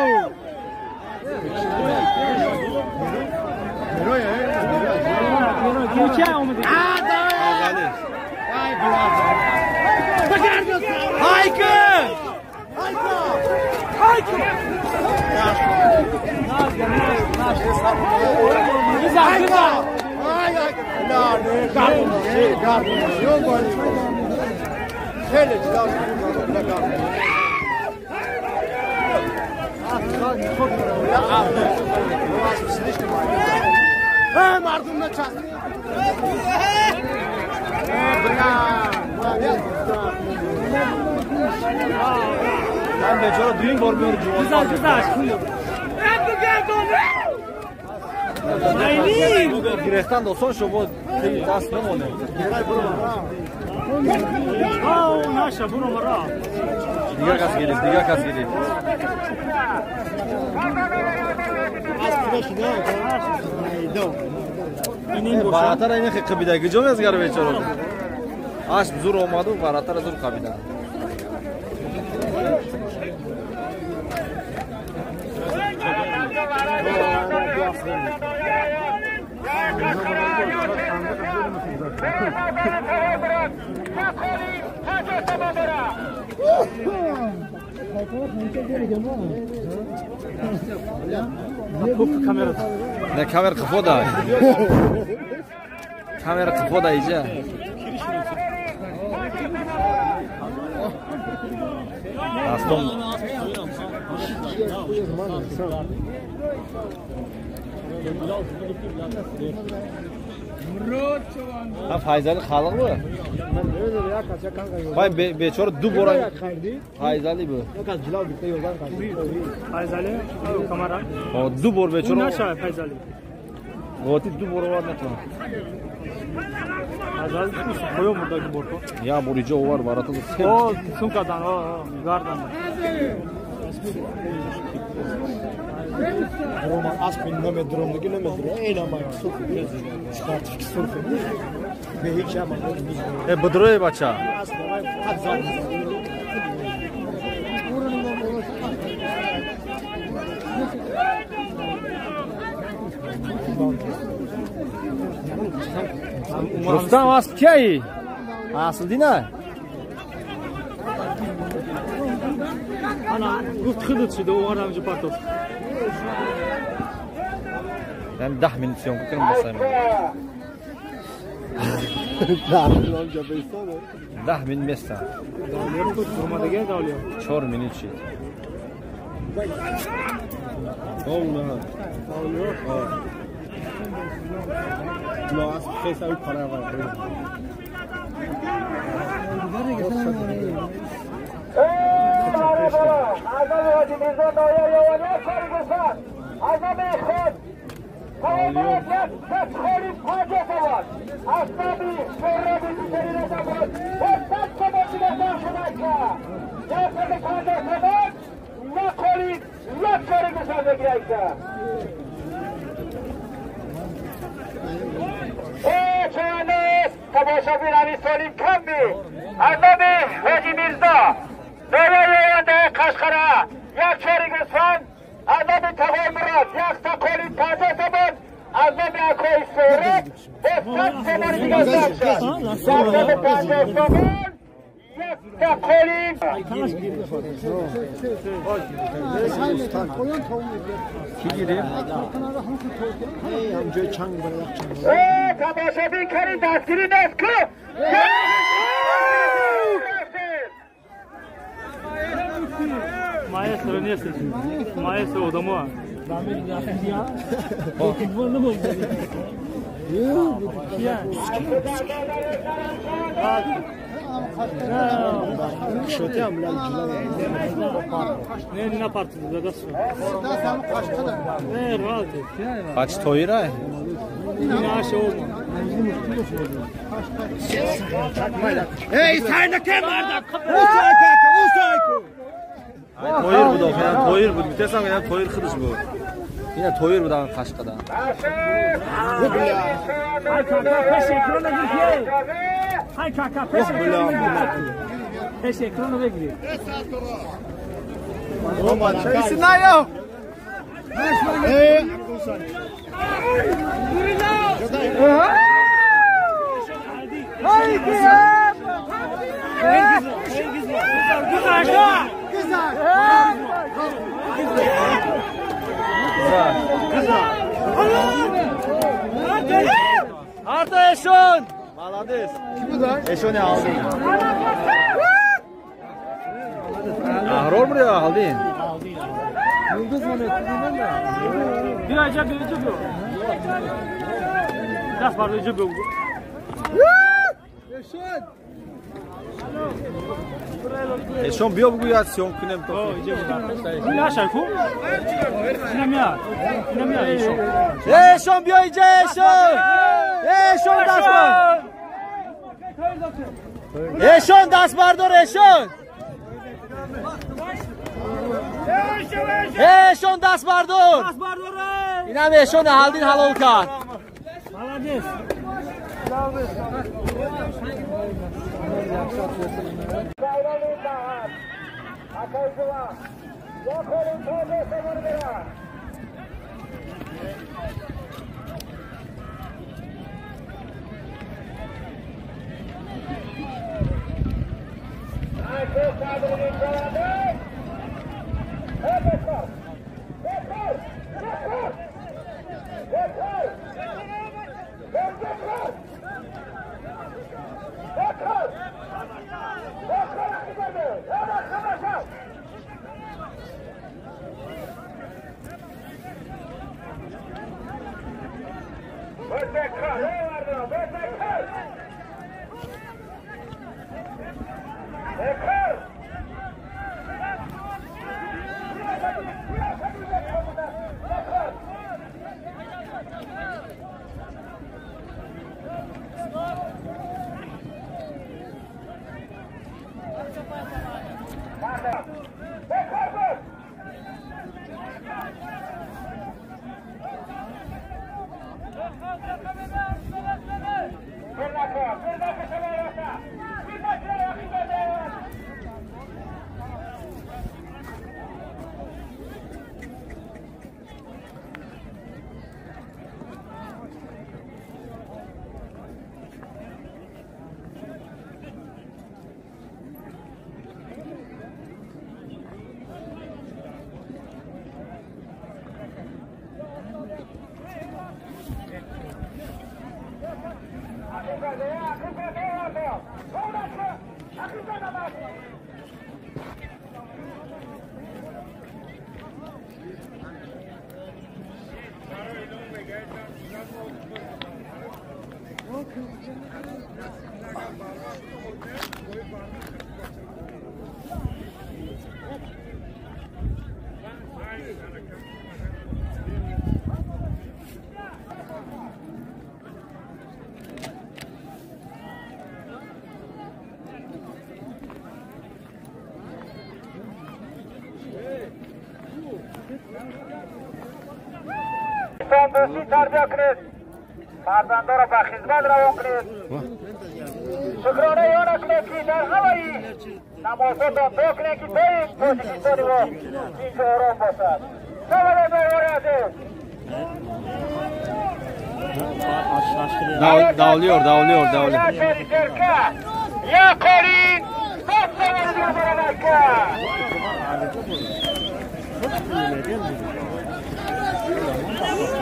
Hayka! Hayka! من بیچاره دویم بار میاره جوان. گرفتن دوستان شو بود دست نمونه. دیگه کس گرفت، دیگه کس گرفت. براتر این خیلی قبیله گجام از گره بیچاره. اش زور اومد و براتر زور قبیله. نه کامر خفوده. کامر خفوده اینجا. دستم. فایزالی خالق بود. وای بیچاره دو بار فایزالی بود. فایزالی کامرا. دو بار بیچاره. نشه فایزالی. قاطی دو بار آورد نتوان. Я буриҷо овар барата. О, сум кардан, о, гардан. Рома асп намедурам, диги намедурам. Эй, нама сурх. Шкартик сурх. Бе ҳеҷ ама. Э, будрой бача. Асп давай фақат зад. Рустам асп кияи? Аслдина? Ана, гуфт худат шуда, овардам ҷо партов. Ям 10 минут съёмка кунам басай. 10 минут места. 4 минут шид. Маэстро нест, маэстро одамо. Не, на партию, да, Не, ралти. Бач тоира? Наша ома. Эй, сайнаке мардак! Усайка, усайку! Тоир буд, охиран тоир буд. Гуфтесам, ина тоир худаш буд. Ина тоир буд, қашқада. Ай кака, пеш экрана гир. Ай кака, пеш экрана гир. Пеш экрана бигир. Синайо! Эй! Арта Эшон! Молодец! Эшон алдин. Аҳрор буд ё Алдин? Бیا اینجا بیا اینجا بیا. دست بر اینجا بیا. Эшон биё бугӯяд съём кунем то. Наша ку? Инамия. Инамия эшон. Эшон биё инҷа эшон! Эшон даст бар! Эшон даст бардор эшон! Эшон даст бардор! Инам эшон Алдин ҳалол кард. Молодец. دوستی تربیه کنید، فرزنده را به خدمت روان کنید، شکرانه یا نکنید که در هوایی نمازاتان دعا کنید که باید تاجیکستان ما اینجا آرام باشد. سلام دوار عزیز. Dağılıyor, dağılıyor, dağılıyor. Ya Colin,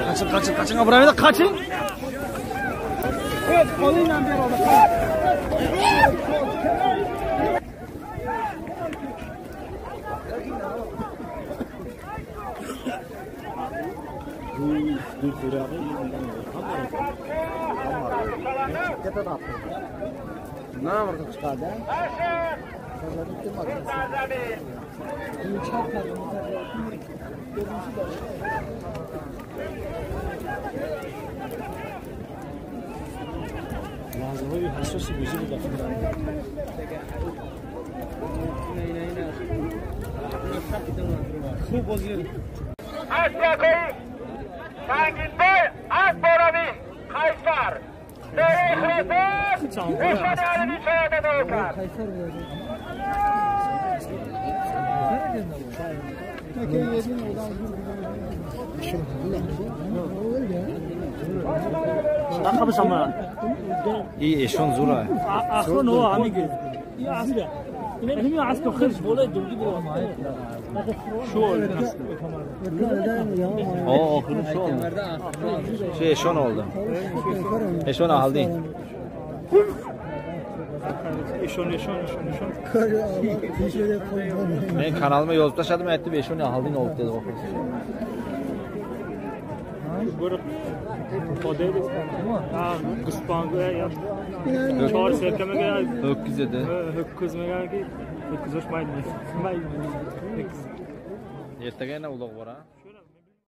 Kaçın, kaçın, kaçın. Abraham'a kaçın. Evet, koluyla bir oldu. لحظه‌های حساسی بازی بود. خوب بازی از یکایی سنگین بای از باراوی قیصر داره خراسان ایشان عالمی شاید دو کرد. ای ایشون زوره. آخرون هو همیگه. یا عسکر. اینم عسکر خرج بالای دوگی بود. شو آخرون شو oldu. Şey eşon oldu. Eşon aldı. Eşon eşon eşon eşon. Ben kanalıma yazıp taşladım ettim eşon aldı oldu dedi. Öküz dedi. Öküz megan ki öküz hoş maydi. Ertaga yana uloq bor ha.